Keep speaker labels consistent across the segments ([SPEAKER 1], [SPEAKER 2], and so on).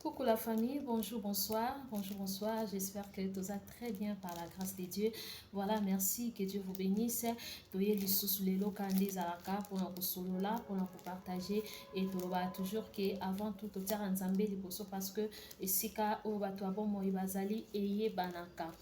[SPEAKER 1] Coucou la famille, bonjour, bonsoir, bonjour, bonsoir. J'espère que tout va très bien par la grâce de Dieu. Voilà, merci, que Dieu vous bénisse. Toye lisusu lelo kande ezalaka pona kosolola, pona kopartager et toloba toujours que avant tout totiaka Nzambe liboso parce que esika oyo bato ya bomoi bazali eyebanaka.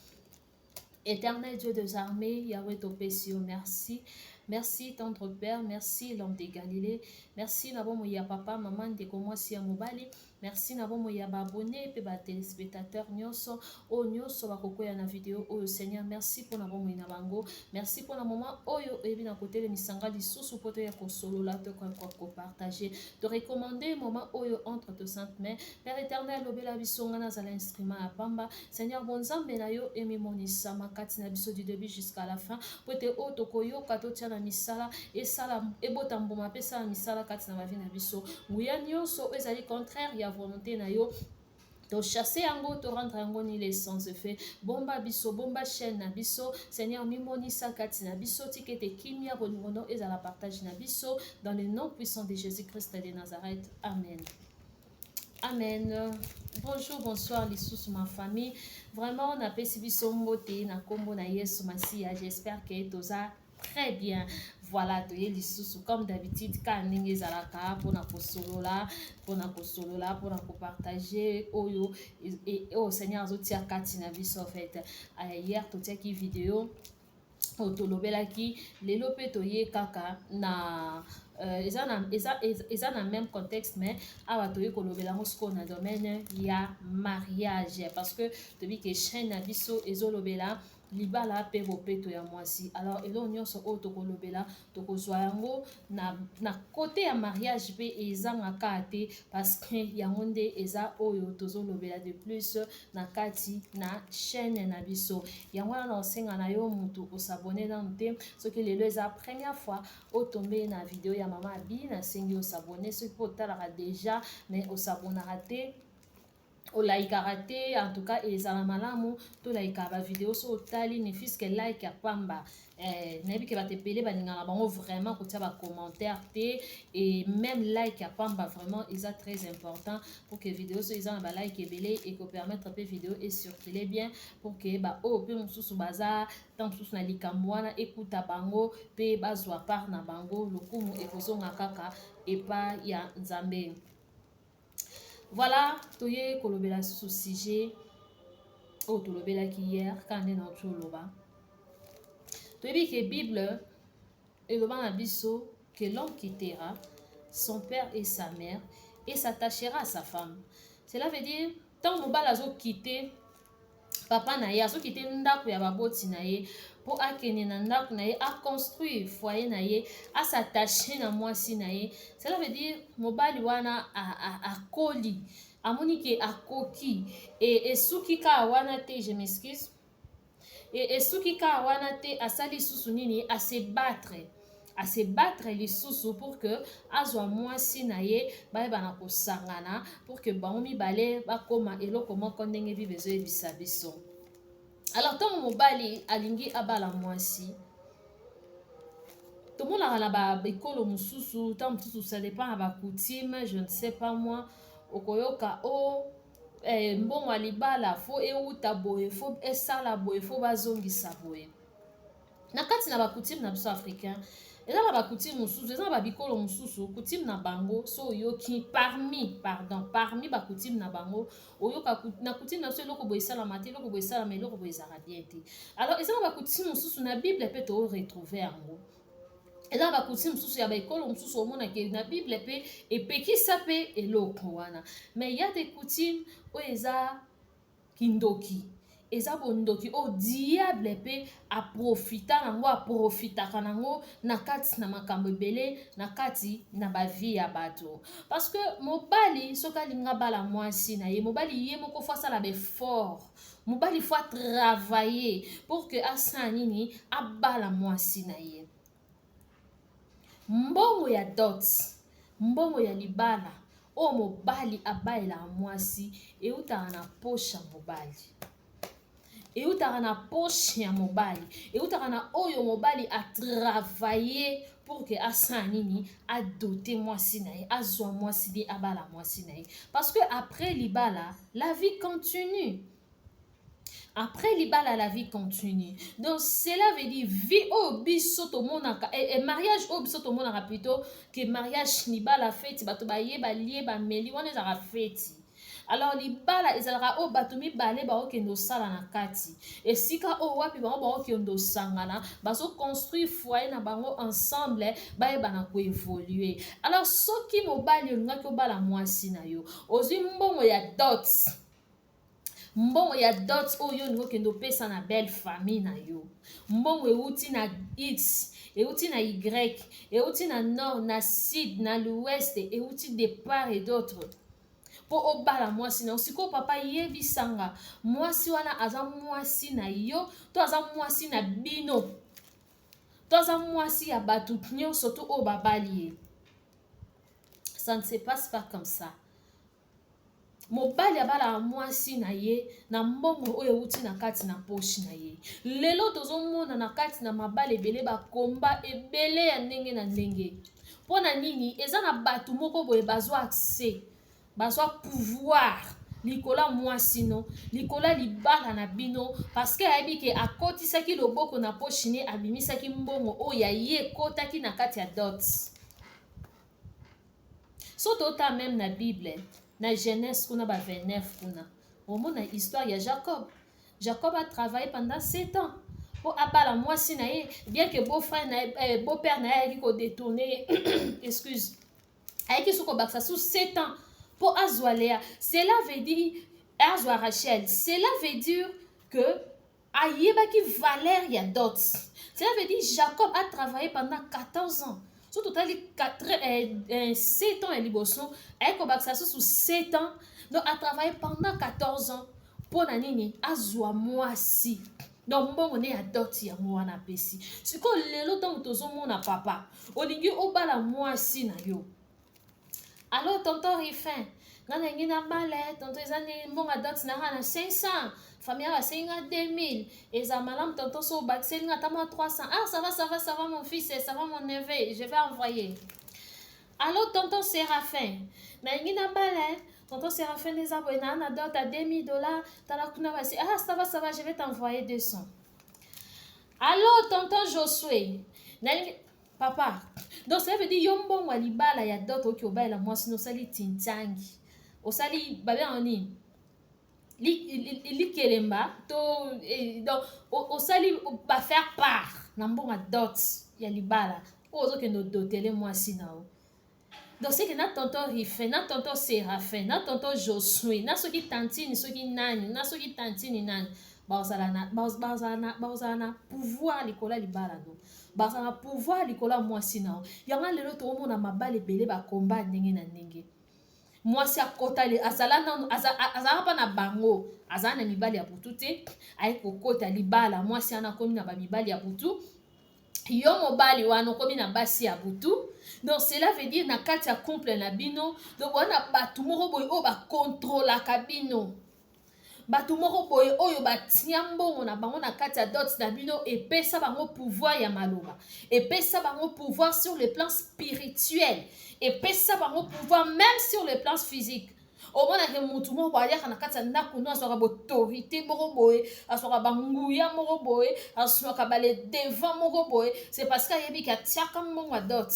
[SPEAKER 1] Éternel Dieu des armées, Yahweh topesi yo merci. Merci tendre Père, merci l'homme de Galilée. Merci na bomoi ya papa, mama, ndeko mwasi ya mobali. Merci na bomoi ya ba abonnés pe ba téléspectateurs nyonso oyo nyonso bakokwea na video oyo Seigneur. Merci pona bomoi na bango. Merci pona moment oyo oyebi na kotelemisa nga lisusu po toya kosolola to kopartager. To recommander moment oyo entre tes saintes mains. Père éternel, lobela biso nga nazala instrument ya pamba. Seigneur bonzambe na yo emimonisama kati na biso du début jusqu'à la fin po ete oyo tokoyoka totia na misala esala ebota mbuma mpe esala misala kati na bavi na biso. Nguya nyonso oyo ezali contraire ya volonté na yo tochasse yango, torendre yango nul et sans effet. Bomba biso, bomba chaîne na biso Seigneur, mimonisa kati na biso, tika ete kimia bolingo no ezala partage na biso dans le nom puissant de Jésus Christ de Nazareth, amen. Amen. Bonjour, bonsoir lisusu ma famille. Vraiment napesi biso mbote na kombo na Yesu Masiya. J'espère que toza très bien. Voilà, toye lisusu comme d'habitude ka ndenge ezalaka pona kosolola, pona kosolola, pona kopartager oyo oyo Seigneur azotia kati na biso en fait. Hier totiaki video oyo tolobelaki, lelo mpe toye kaka na eza na même contexte, mais awa toye kolobela yango sikoyo na domaine ya mariage, parce que toyebi ke chaîne na biso ezolobela libala mpe bopeto ya mwasi. Alors eloko nyonso oyo tokolobela, tokozwa yango na côté ya mariage mpe ezangaka te, parce que yango nde eza oyo tozolobela de plus na kati na chaîne na biso. Yango wana na osenga na yo mutu os'abonner nanu te, soki lelo eza première fois otombe na video ya mama Abi, nasengi os'abonner. Soki mpe otalaka déjà mais os'abonnaka te, olaikaka te, en tout cas ezala malamu tolaikaka bavideo. So otali, ne fût-ce que like ya pamba. Nayebi ke bato ebele balingaka bango vraiment kotia bacommentaire te, et même like ya pamba vraiment eza très important pour que vidéo so eza na balike ebele, ekopermettre mpe vidéo ecircule bien pour que baoyo mpe mosusu baza ntango mosusu na likambo wana ekuta bango mpe bazwa part na bango. Lokumu ekozonga kaka epai ya Nzambe. Voilà, toye kolobela lisusu sujet oyo tolobelaki hier. Kaka nde nauti oloba, toyebi ke Bible eloba na biso que l'homme quittera son père et sa mère et s'attachera à sa femme. Cela veut dire ntango mobali azokite papa na ye, azokite ndako ya baboti na ye mpo akende na ndako na ye, aconstruire foyer na ye, as'attache na mwasi na ye, cela veut dire mobali wana akoli, amoni ke akoki. Esuki kaka wana te, je m'excuse, esuki kaka wana te, asali lisusu nini? Ase battre, ase battre lisusu pour que azwa mwasi na ye, bayebana kosangana pour que bango mibale bakóma eloko moko, ndenge Bible ezoyebisa biso. Alors ntango mobali alingi abala mwasi, tomonaka na baekolo mosusu, ntango mosusu ça dépend na bacoutume, je ne sais pas moi, okoyoka o mbongo ya libala faut euta boye, faut esala boye, faut bazongisa boye. Na kati na bacoutume na biso africain, eza na bacoutume mosusu, eza na babikolo mosusu, coutume na bango so oyoki parmi, pardon, parmi bacoutume na bango, oyoka na coutume na biso eloko boye esalama te, eloko boye esalama, eloko boye ezalaka bien te. Alors eza na bacoutume mosusu, na Bible mpe toretrouve yango. Eza na bacoutume mosusu ya baekolo mosusu, omonake na Bible mpe epekisa mpe eloko wana. Mais ya des coutumes oyo eza kindoki, eza bondoki oyo diable mpe aprofita nango, aprofitaka nango na kati na makambo ebele na kati na bavie ya bato. Parce que mobali soki alingi abala mwasi na ye, mobali ye moko faut asala baeffort, mobali faut atravailler pour que asala nini? Abala mwasi na ye. Mbongo ya dot, mbongo ya libala oyo mobali abalelaka mwasi, eutaka na poche ya mobali, eutaka na poche ya mobali, eutaka na oyo mobali atravaille. pour que asala nini? Adote mwasi na ye, azwa mwasi ne, abala mwasi na ye. Parce que après libala, la vie continue. Après libala, la vie continue. Donc cela veut dire, vie oyo biso tomonaka, mariage oyo biso tomonaka plutôt que mariage, libala, feti, bato baye, balie, bameli, wana ezalaka feti. Alors libala ezalaka oyo bato mibale baokende osala na kati, esika oyo wapi bango baokende osangana, bazoconstruire foyer na bango ensemble, bayebana koévoluer. Alors soki mobali olingaki obala mwasi na yo, ozwi mbongo ya dot, mbongo ya dot oyo olingi okende opesa na belle famille na yo, mbongo euti na X, euti na Y, euti na nord, na sud, na l'ouest, euti de part et d'autre mpo obala mwasi na yo. Sikoyo papa, yebisanga, mwasi wana aza mwasi na yo to aza mwasi na bino to aza mwasi ya bato nyonso to oyo babali ye? Ça ne se passe pas comme ça. Mobali abalaka mwasi na ye na mbongo oyo euti na kati na poche na ye. Lelo tozomona na kati na mabala ebele bakomba ebele ya ndenge na ndenge. Mpo na nini? Eza na bato moko boye bazwa accès, bazwa pouvoir likolo ya mwasi no, likolo ya libala na bino, parce que ayebi ke akotisaki loboko na poche ne, abimisaki mbongo oyo ya ye, ekotaki na kati ya dot. So totala même na Bible, na Genèse kuna, ba 29 kuna, omona histoire ya Jacob. Jacob a travaillé pendant 7 ans mpo abala mwasi na ye, bien que beau-frère na ye, beau-père na ye ayaki kodétourner ye, excuse, ayaki so kobakisa su 7 ans mpo azwa Léa. Cela veut dire, azwa Rachel. Cela veut dire que ayebaki valeur ya dot. Cela veut dire, Jacob a travaillé pendant 14 ans. So totali 7 ans ya liboso, aye kobakisa susu 7 ans, donc a travaillé pendant 14 ans. Mpo na nini? Azwa mwasi. Donc mbongo ne ya dot yango wana apesi. Sikoyo lelo, ntango tozomona papa olingi obala mwasi na yo: "Allo tonton Rifin, nga nalingi nabala tonton, eza nini? Mbongo ya dot na nga na 500, famille basengi nga 2000, eza malamu tonton so obakiseli nga ata mwa 300?" "Ah, ça va, ça va, ça va mon fils, ça va mon neveu, je vais envoyer." "Allo tonton Séraphin, nalingi nabala tonton Séraphin, eza boye, naa na dot à 2000 $, tala kuna basi." "Ah, ça va, ça va, je vais t'envoyer 200." "Allo tonton Josué, nalingi papa." Donc ça veut dire, yo mbongo ya libala ya dot oki obalela mwasi no, osali tintangi, osali babengaka nini, likelemba to donc osali bafaire part na mbongo ya dot ya libala oyo ozokende odotele mwasi na yo. Donc c'est que na tonton Rifin, na tonton Séraphin, na tonton Josué, na soki tantine soki nani, na soki tantine nani, bazala na pouvoir likolo ya libala no, bazala na pouvoir likolo ya mwasi na yo. Yango lelo tokomona mabala ebele bakomba ndenge na ndenge. Mwasi akota, azala nano, azalaka mpa na bango, azala na mibali ya butu te, aye kokota libala, mwasi wana akomi na bamibali ya butu. Yo mobali wana okomi na basi ya butu. Donc cela veut dire, na kati ya couple na bino, donc wana bato moko boye oyo bakontrolaka bino, bato moko boye oyo batia mbongo na bango na kati ya dot na bino, epesa bango pouvoir ya maloba, epesa bango pouvoir sur le plan spirituel, epesa bango pouvoir même sur le plan physique. Omonake motu moko boye aliaka na kati ya ndako no, azwaka baautorité moko boye, azwaka banguya moko boye, azwaka bale devant moko boye. C'est parce que ayebiki atiaka mbongo ya dot.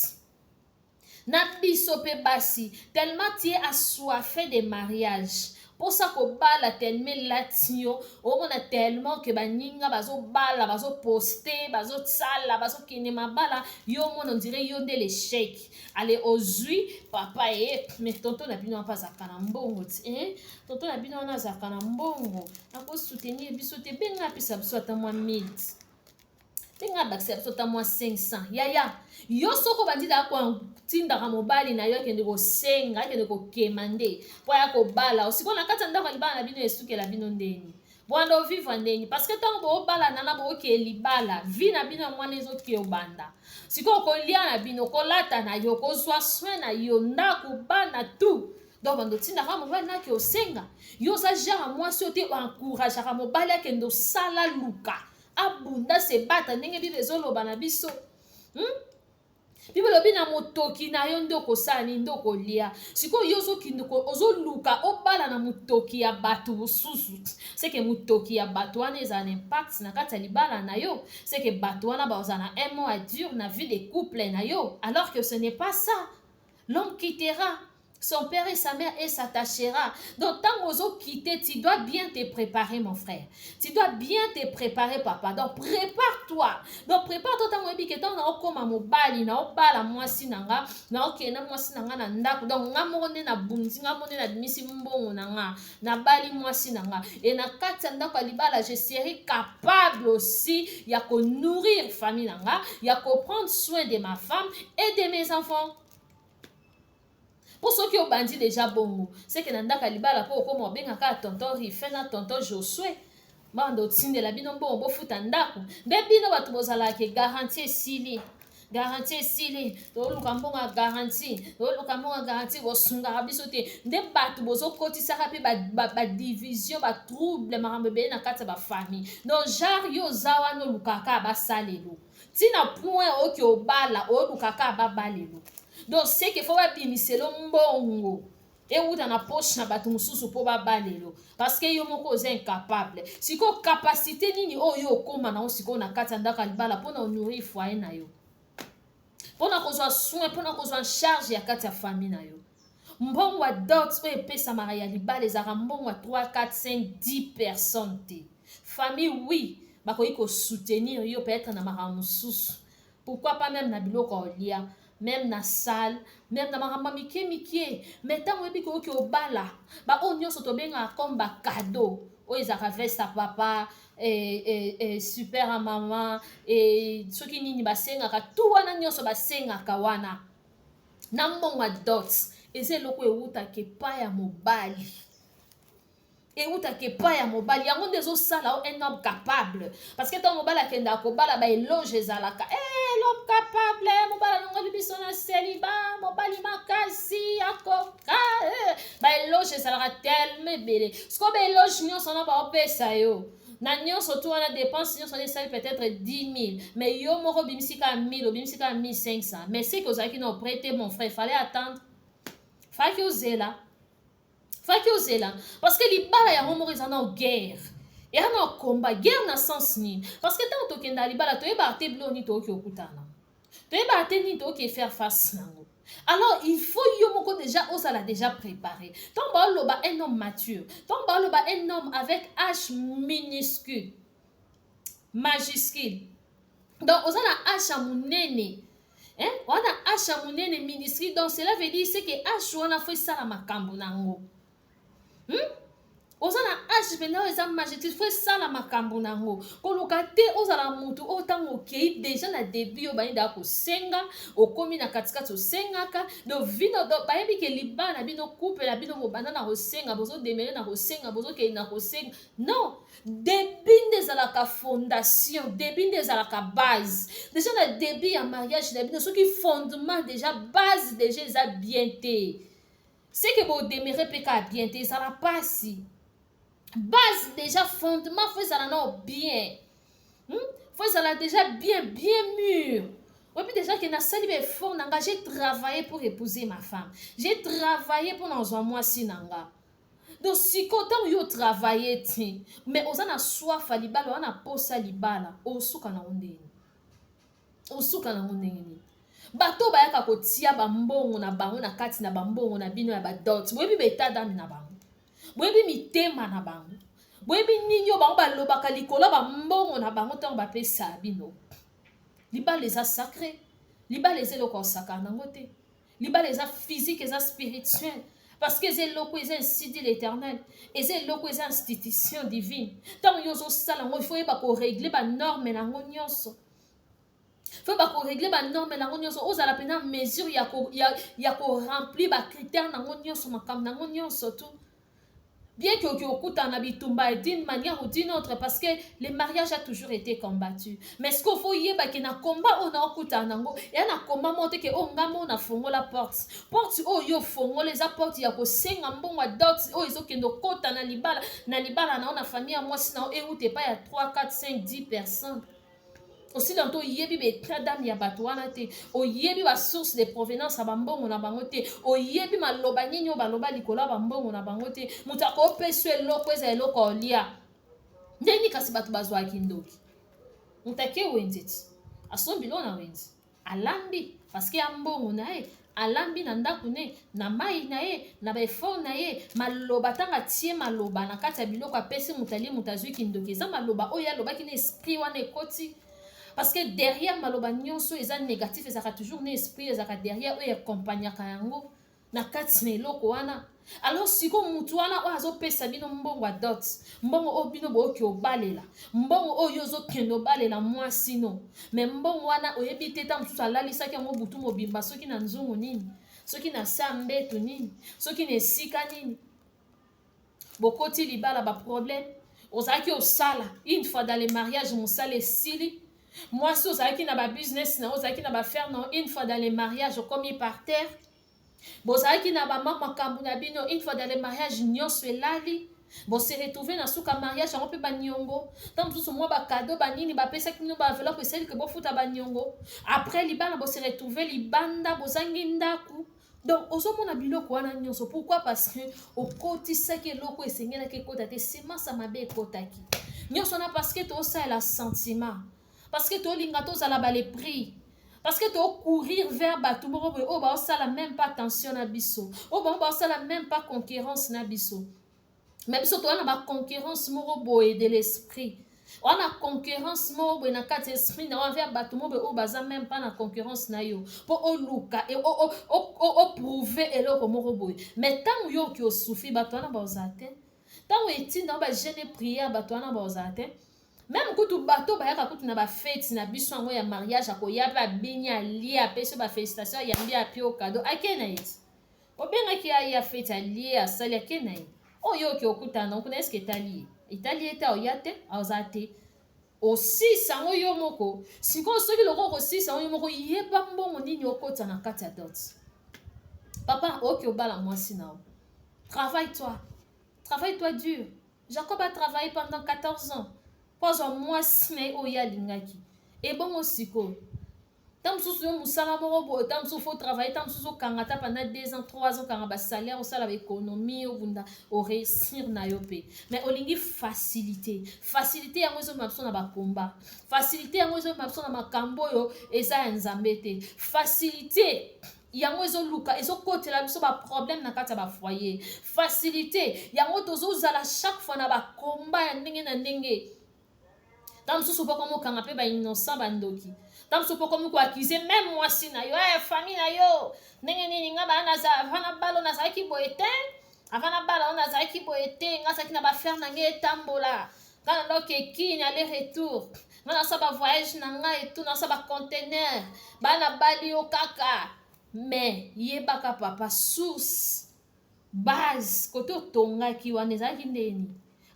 [SPEAKER 1] Na biso mpe basi, tellement tu es assoiffé de mariage, mposa kobala tellement elati yo, omona tellement ke baninga bazobala, bazoposter, bazosala, bazokende mabala, yo omona on dirait yo nde l'échec. Ale ozwi papa ye, mais tonton na bino wana mpe azalaka na mbongo ti, eh? Tonton na bino wana azalaka na mbongo, akosoutenir biso te? Benga apesa biso ata mwa 1000, ndenge abakisa biso ata mwa 500. Yaya, yo soki obanditaka kotindaka mobali na yo akende kosenga, akende kokema nde mpo aya kobala, osikoyo na kati ya ndako ya libala na bino, esukela bino ndeni? Bwanda ovivre ndeni? Parce que ntango boobalana na bookee libala, vie na bino yango wana ezoke obanda sikoyo: kolia na bino, kolata na yo, kozwa soin na yo, ndako, bana, tout. Donc bando otindaka mobali nake osenga, yo oza genre mwasi oyo te oencourageaka mobali akende osala, luka, abunda, sebata ndenge Bible ezoloba na biso. Bible elobi na motoki na yo nde okosala nini, nde okolia. Sikoyo yo ozokende ozoluka obala na motoki ya bato mosusu, seke motoki ya bato wana ezala na impact na kati ya libala na yo, seke bato wana bazala na un mot à dire na vie de couple na yo, alors que ce n'est pas ça. L'homme quittera son père et sa mère et s'attachera. Donc, tant ozo quitter, tu dois bien te préparer, mon frère. Tu dois bien te préparer, papa. Donc, prépare-toi. Donc, prépare-toi tant oyebi ke ntango naokoma mobali, naobala mwasi na nga, naokende mwasi na nga na ndako. Donc, nga moko nde nabundisi, nga moko nde nabimisi mbongo na nga, nabali mwasi na nga. Et na kati ya ndako ya libala, je serai capable aussi ya konourrir famille na nga, ya koprendre soin de ma femme et de mes enfants. Mpo soki obandi deja bongo, seke na ndako ya libala mpo okoma obengaka tonton Rife na tonton Josue, banda otindela bino mbongo bofuta ndako. Nde bino bato bozalaka garantie esili, garantie esili, toluka mbongo ya garantie, toluka mbongo ya garantie, bosungaka biso te. Nde bato bozokotisaka mpe badivision, ba batrouble, makambo ebele na kati ya bafamille. Donc genre yo oza wana, olukaka basalelo ntina point oki obala, olukaka babalelo. Donc seke faut babimiselo mbongo ewuta na poche na bato mosusu mpo babalelo, parce que yo moko oza incapable. Sikoyo capacité nini oyo okóma nango sikoyo na kati ya ndako ya libala mpona onourrir foyer na yo, mpona kozwa soin, mpona kozwa charge ya kati ya famille na yo? Mbongo ya dot oyo epesamaka ya libala ezalaka mbongo ya 3, 4, 5, 10 personnes te. Famille, oui, bakoki kosoutenir yo peut-être na makambo mosusu, pourquoi pas même na biloko ya kolia, même na salle, même na makambo ya mike mike. Mais ntango oyebi koyoki obala, baoyo nyonso tobengaka comme bacadeau, oyo ezalaka veste ya papa, super ya mama, soki nini basengaka tu wana nyonso, basengaka wana na mbongo ya dot, eza eloko ewutaka epai ya mobali, ewutaka epai ya mobali. Yango nde ezosala o un homme capable, parce que ntango mobali akendaka kobala, baéloge ezalaka eh, l'homme capable, mobali alongoli biso na célibat, mobali makasi akoka eh. Baéloge ezalaka tellement ebele. Sikoyo baéloge nyonso wana baopesa yo na nyonso tu wana, dépense nyonso wana esali peut-être 10 000, mais yo moko obimisi kaka 1000, obimisi kaka 1500. Mais ce que ozalaki na oprêter, mon frère, fallait attendre, faki ozela, faki ozela, parce que libala yango moko eza na guerre, eya na combat. Guerre na sens nini? Parce que ntango tokenda libala, toyebaka te biloko nini tokoki okutana, toyebaka te nini tokoki faire face nango. Alors il faut yo moko déjà ozala déjà préparé. Ntango baoloba un homme mature, ntango baoloba un homme avec H minuscule, majuscule, donc oza na H ya monene, hein? Wana H ya monene, minuscule, donc cela veut dire c'est que H wana faut esala makambo nango, Oza na H mpenza oyo eza majuscule, faut esala makambo nango. Koluka te ozala motu oyo ntango okei déjà na début oyo bayindaka kosenga, okomi na katikati osengaka. Donc vino bayebi ke libala na bino, couple na bino, bobanda na kosenga, bozodemere na kosenga, bozokende na kosenga. Non, début nde ezalaka fondation, début nde ezalaka base. Déjà na début ya mariage na bino, soki fondement déjà, base déjà eza bien te, seke bodemere mpe kaka bien te, ezala mpasi. Base déjà, fondement faut ezala nao bien, Faut ezala déjà bien, bien mûr. Oyebi déjà ke nasali baeffort na nga, j'ai travaillé pour épouser ma femme, j'ai travaillé mpo nazwa mwasi na nga. Donc sikoyo ntango yo otravaille te, mais oza na soif ya libala, oza na posa libala, osuka nango ndenge, osuka nango ndenge nini? Bato bayaka kotia bambongo na bango na kati na bambongo na bino ya badot, boyebi baétat d'âme na bango, boyebi mitema na bango, boyebi nini oyo bango balobaka likolo ya bambongo na bango ntango bapesa bino. Libala eza sacré, libala eza eloko osakana nango te. Libala eza physique, eza spirituel, parce que eza eloko eza ainsi dit l'Éternel, eza eloko eza institution divine. Ntango yo ozosala yango, il faut oyeba korégler banorme nango nyonso, faut bakorégler banorme nango nyonso, ozala mpenza mesure ya koremplir bacritère nango nyonso, makambo nango nyonso tout bien que oki okutana na bitumba d'une manière ou d'une autre, parce que le mariage a toujours été combattu. Mais ce qu'il faut yeba ke na combat oyo na okutana nango, eya na combat moko te ke oyo nga moko nafongola porte. Porte oyo yo ofongola eza porte ya kosenga mbongo ya dot oyo ezokende okota na libala, na libala na yo, na famille ya mwasi na yo, euta epai ya 3, 4, 5, 10 personnes. Aussi longtemps oyebi baétat d'âme ya bato wana te, oyebi basource de provenance ya bambongo na bango te, oyebi maloba nini oyo baloba likolo ya bambongo na bango te. Moto akopesa eloko, eza eloko olia ndeni. Kasi bato bazwaki ndoki. Moto ake wenze ti asombi lo na wenze, alambi parce que ya mbongo na ye, alambi na ndako ne na mai na ye na baeffort na ye. Maloba, ntango atie maloba na kati ya biloko, apesi moto alie, moto azwi kindoki. Eza maloba oyo alobaki na esprit wana ekoti, parce que derrière maloba nyonso eza négatif, ezalaka toujours na esprit, ezalaka derrière oyo accompagnaka yango na kati na eloko wana. Alors sikoyo, mutu wana oyo azopesa bino mbongo ya dot, mbongo oyo bino boyoki obalela, mbongo oyo ozokende obalela mwasi no, mais mbongo wana oyebi te ta mosusu alalisaki yango butu mobimba, soki na nzungu nini, soki na sa mbeto nini, soki na esika nini. Bokoti libala, baproblème. Ozalaki osala, une fois dans le mariage mosala esili. Mwasi, ozalaki na babusiness na, ozalaki na baaffaire na, une fois dans le mariage okomi par terre. Bozalaki na bama makambo na bino, une fois dans le mariage nyonso elali. Bose retrouve na suka mariage yango mpe baniongo. Ntango mosusu mwa bacadeau banini bapesaki bino, baenveloppe esali ke bofuta baniongo. Après libala, bose retrouve libanda, bozangi ndako. Donc ozomona biloko wana nyonso, pourquoi? Parce que okotisaki eloko esengelaki ekota te, semence ya mabe ekotaki. Nyonso wana parce que tosalela sentiment, parce que tolinga tozala balepris, parce que tocourir vers bato moko boye oyo baosala même pas attention na biso, oyo bango baosala même pas concurrence na biso. Mais biso toza na baconcurrence moko boye de l'esprit wana, concurrence moko boye na kati ya esprit na envers bato moko boye oyo baza même pas na concurrence na yo, mpo oluka oprouve eloko moko boye. Mais ntango yo oki osouffrir, bato wana bazala te. Ntango etinda bajeûne, prière, bato wana bazala te. Même kutu bato bayaka kutu na bafête na biso yango ya mariage, akoya mpe abini, alie, apesi bafélicitation, ayambi, apie o cadeau, ake na ye. Ti obengaki aya fête, alie, asali, ake na ye. Oyo oki okutana kuna, eske etali ye? Etali ye te. Aoya te, aoza te. Osisa yango yo moko. Sikoyo soki loko okosisa yango yo moko, yeba mbongo nini okota na kati ya dot. Papa, oki obala mwasi na yo, travaille toi, travaille toi dur. Jacob a travaillé pendant 14 ans mpo azwa mwasi na ye oyo alingaki. Ebongo sikoyo, ntango mosusu yo mosala moko boye, ntango mosusu faut travailler, ntango mosusu okanga ta pendant 2 ans, 3 ans, okanga basalaire, osala baéconomie, obunda, oréussir na yo mpe. Mais olingi facilité. Facilité yango ezomema biso na bakomba. Facilité yango ezomema biso na makambo oyo eza ya Nzambe te. Facilité yango ezoluka, ezokotela biso baproblème na kati ya bafoyer. Facilité yango tozozala chaque fois na bakomba ya ndenge na ndenge. Ntango mosusu mpo komokanga mpe bainnocent bandoki. Ntango mosusu mpo komi koaccuser même mwasi na yo, famille na yo ndenge nini. Nga bana, avant na balo nazalaki boye te, avant na bala oyo nazalaki boye te. Nga azalaki na baaffaire na ngai etambola, nga na ndoki ekini aller retour, nga nasala bavoyage na ngai etu, nasala baconteneur. Bana bali yo kaka. Mais yebaka, papa, source, base kote otongaki wana ezalaki ndeni.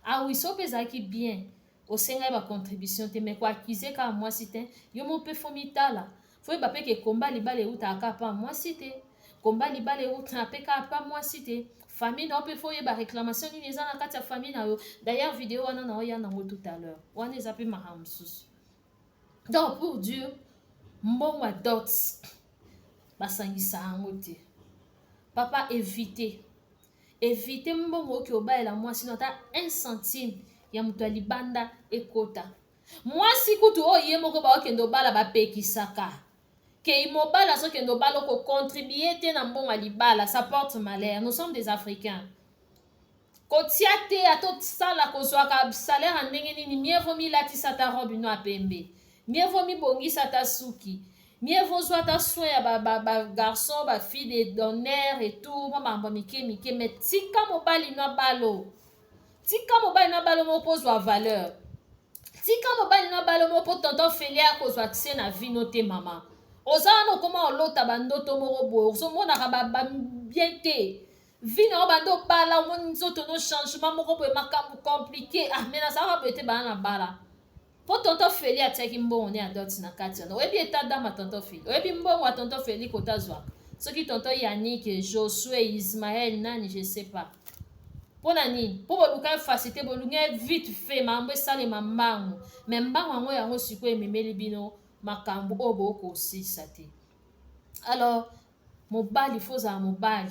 [SPEAKER 1] Awi so mpe ezalaki bien, osengai bacontribution te. Mais koaccuser kaka mwasi te. Yo mo mpe faut mitala, faut yeba mpe ke komba libala eutaka kaka pa mwasi te, komba libala eutaka mpe kaka pa mwasi te. Famille na yo mpe faut oyeba réclamation nini eza na kati ya famille na yo. D'ailleurs, video wana na oya nango tout à l'heure wana eza mpe makambo mosusu. Donc pour Dieu, mbongo ya dot basangisa yango te. Papa, évite, évite mbongo oki obalela mwasi no, ata 1 centime ya moto ya libanda ekota. Mwasi kutu oyo ye moko baokende obala, bapekisaka ke mobali azokende obala, okocontribue te na mbongo ya libala, ça porte malheur. Nous sommes des Africains. Kotia te, ata osala, kozwaka salaire ya ndenge nini, mieux vaut milatisa ata robe no ya pembe, mieux vaut mibongisa ata suki, mieux vaut zwa ata soin ya bagarçon, ba bafille d'honneur et tout, mwa makambo mike mike. Mais tika mobali no abalo, tika mobali no abalo moko mpo ozwa valeur. Tika mobali no abalo moko mpo tonton Feli akozwa accès na vino te. Mama, oza wana, okoma olota bandoto moko boye, ozomonaka bien te vie na yo. Banda obala, omoni nzoto no changement moko boye, makambo compliqué. Ah, mais nazalaka boye te. Bana na bala mpo tonton Feli atiaki mbongo ne ya dot na kati wana. Oyebi état d'âme ya tonton Feli, oyebi mbongo ya tonton Feli kota azwaka, soki tonton Yannick, Josue, Ismael, nani, je sais pas. Mpo na nini? Mpo boluka facilité, bolingi vite fait, makambo esalema mbangu. Mais mbangu yango sikoyo ememeli bino. makambo oyo bokosilisa te. Alors mobali faut ozala mobali,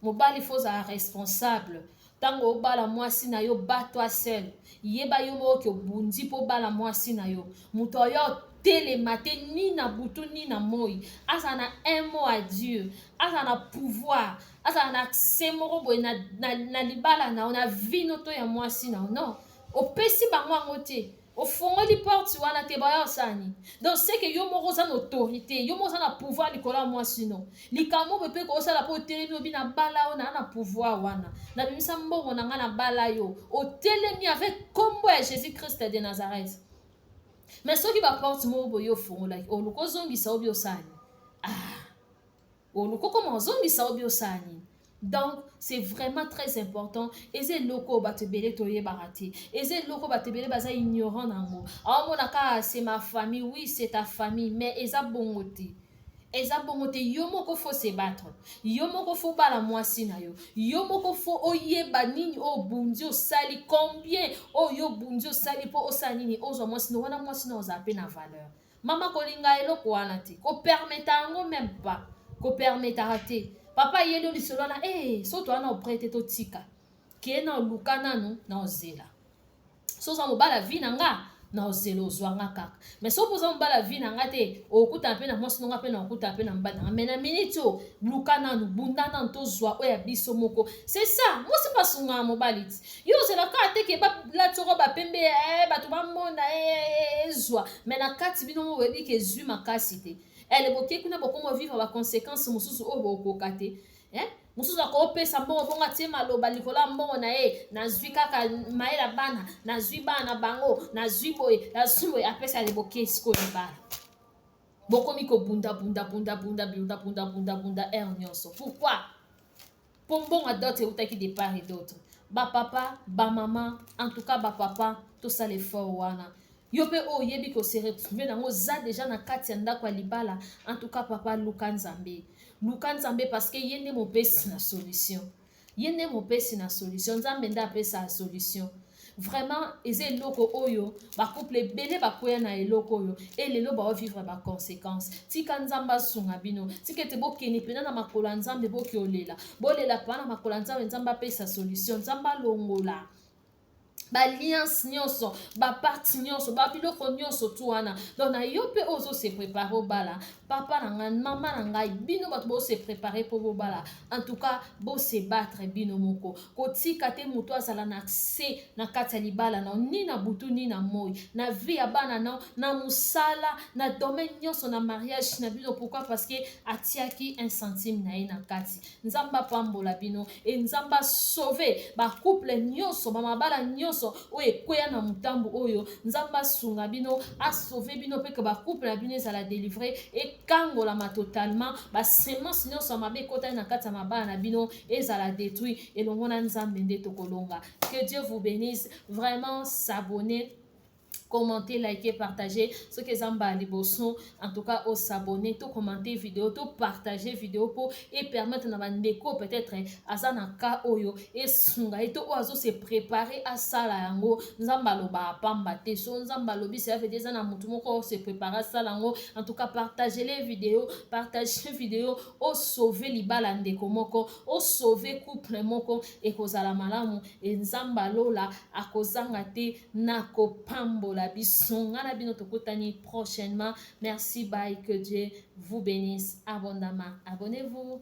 [SPEAKER 1] mobali faut ozala responsable. Ntango obala mwasi na yo, bats-toi seul. Yeba yo moko ke obundi mpo obala mwasi na yo. Moto oyo otelema te, ni na butu ni na moi, azala na un mot à dire, azala na pouvoir, azala na accès moko boye na libala na yo, na vie no to ya mwasi na yo. Non, opesi bango yango te, ofongoli porte wana te, baya osala nini? Donc c'est que yo moko oza na autorité, yo moko oza na pouvoir likolo ya mwasi no. Likambo boye mpe kosala mpo otelemi, obi na bala oyo, naa na pouvoir wana, nabimisa mbongo na ngai na bala yo, otelemi avec nkombo ya Jésus Christ de Nazareth. Mais soki baporte moko boye ofongolaki, oluka ozongisa, obi osala nini? Ah, oluka okoma ozongisa, obi osala nini? Donc c'est vraiment très important. Eza eloko oyo bato ebele toyebaka te, eza eloko bato ebele baza ignorant na yango. Aomona kaka c'est ma famille. Oui, c'est ta famille, mais eza bongo te, eza bongo te. Yo moko faut se battre, yo moko faut bala mwasi na yo, yo moko faut oyeba nini oyo obundi, osali combien, oyo obundi, osali mpo osala nini, ozwa mwasi no wana. Mwasi na ozala mpe na valeur. Mama, kolinga eloko wana te, kopermettre yango même pas, kopermetaka te. Papa ayeli yo lisolo wana, e so to wana oprêt te, totika kee na oluka nanu na ozela. So oza mobala vie na nga, na ozela ozwanga kaka. Mais soki oza mobala vie na nga te, okutana mpe na mwasi nonga mpe na okutana mpe na mobali na nga. Mais na minute oyo, luka nanu, bunda nanu, tozwa oyo ya biso moko. C'est ça, mwasi mpe asungaka mobali ti. Yo ozela kaka te ke balati oko bapembe, bato bamona ezwa. Mais na kati, bino mo boyebi ke ezwi makasi te. Ele boke kuna, bokoma vivre baconséquence mosusu oyo bokoka te, eh? Mosusu akopesa mbongo bongo, atie maloba likolo ya mbongo na ye: nazwi kaka mayela bana, nazwi bana na bango, nazwi boye, nazwi boye. Apesa liboke, sikoyo libala bokomi kobunda bunda bunda bunda bunda bunda bunda bunda heure nyonso. Pourquoi? Mpo mbongo ya dot eutaki de part et d'autre. Bapapa, bamama, en tout cas bapapa, tosala effort wana. Yo mpe oyo oyebi kose retrouver nango, oza déjà na kati ya ndako ya libala, en tout cas papa, luka Nzambe, luka Nzambe, parce que ye nde mopesi na solution, ye nde mopesi na solution. Nzambe nde apesa solution. Vraiment, eza eloko oyo bacouple ebele bakwea na eloko oyo, e lelo baovivre baconséquence. Tika Nzambe asunga bino, tika ete bokende mpena na makolo ya Nzambe, boki olela, bolela mpa na makolo ya Nzambe. Nzambe apesa solution, Nzambe alongola baalliance nyonso, bapacte nyonso, babiloko nyonso tu wana. Donc na yo mpe oyo ozose préparer obala, papa na ngai, mama na ngai, bino bato bose préparer mpo bobala, en tout cas bose battre bino moko. Kotika te moto azala na accès na kati ya libala na, ni na butu ni na moi, na vie ya bana na, na mosala, na domaine nyonso, na mariage na bino. Pourquoi? Parce que atiaki un centime na ye na kati. Nzambe apambola bino e Nzambe asauve bacouple nyonso, bamabala nyonso oyo ekweya na motambu oyo. Nzambe asunga bino, asauve bino mpe ke bacouple na bino ezala délivré, ekangolama totalement. Basemence nyonso ya mabe ekotani na kati ya mabala na bino ezala détruit. Elongo na Nzambe nde tokolonga. Que Dieu vous bénisse vraiment. S'abonner, commenter, liker, partager. Soki eza mbala liboso, en tout cas osabonner to commenter vidéo to partager vidéo mpo epermettre na bandeko, peut-être aza na cas oyo, esunga ye, to oyo azose préparer asala yango. Nzambe alobaka pamba te. So Nzambe alobi, cela veut dire eza na motu moko ose préparer asala yango. En tout cas, partager les vidéos, partager vidéo, osauve libala ndeko moko, osauve couple moko, ekozala malamu. E Nzambe alola akozanga te na kopambola biso. Nga na bino tokutani prochainement. Merci, bye, que Dieu vous bénisse abondamment. Abonnez-vous.